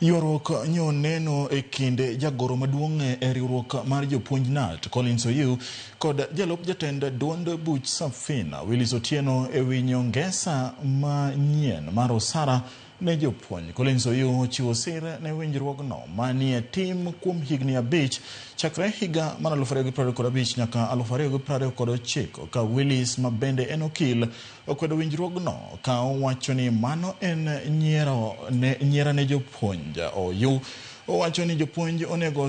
Ywaruok nyo neno e kind jagoro maduong' e riwruok mar jopuonj KNUT, Collins Oyuu, kod jalup jatend duond buch Safina, Willis Otieno, e wi nyongesa manyien mar osara ne jopuonj. Collins Oyuu ochiwo sir ne winjruogno manie tim kuom higni 5 chakre higa mar 2025 nyaka 2029, ka Willis, ma bende en okil, okwedo winjruogno ka owacho ni mano en nyiera ne jopuonj. Oyuu owacho ni jopuonj onego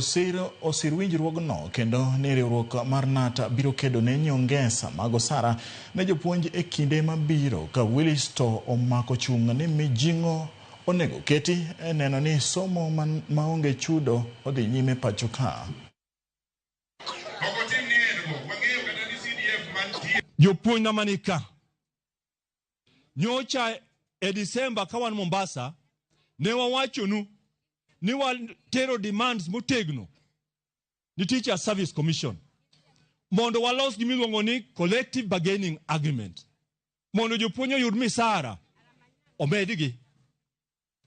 osir winjruogno kendo ni riwruok mar KNUT biro kedo ne nyongesa mag osara ne jopuonj e kinde mabiro, ka Willis to omako chung' ni mijing'o onego keti e neno ni somo maonge chudo odhi nyime pacho ka. Jopuonj na mani ka nyocha e Disemba ka wan Mombasa ne wawachonu ni watero demands motegno ni Teacher Service Commission mondo walos gimiluongo ni collective bargaining agreement mondo jopuonj oyud misara omedgi.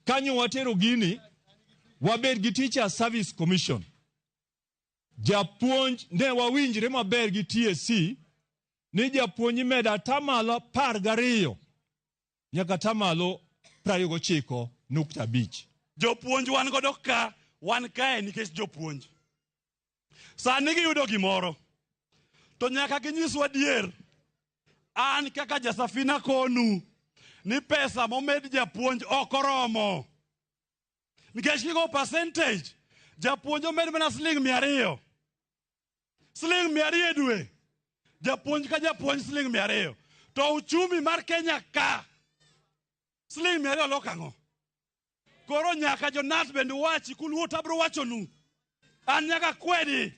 Kanyo watero gini wabed gi Teacher Service Commission. Japuonj ne wawinjre maber gi TSC ni japuonj imedo atamalo 12 nyaka atamalo 29.5. Jopuonj wan godo ka, wan kae nikech jopuonj. Sani giyudo gimoro, to nyaka ginyiswa adier. An kaka Jasafina konu ni pesa momed japuonj ok oromo. Nikech kigo percentage, japuonj omed mana siling 200. Siling 200 e dwe. Japuonj ka japuonj siling 200. To uchumi mar Kenya ka, siling 200 loko ang'o? Koro nyaka jo KNUT bende wachi, kuluo to abiro wachonu. An nyaka kwedi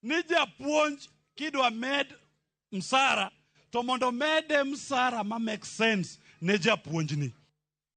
ni japuonj kidwa med msara to mondo mede msara ma make sense ne japuonjni.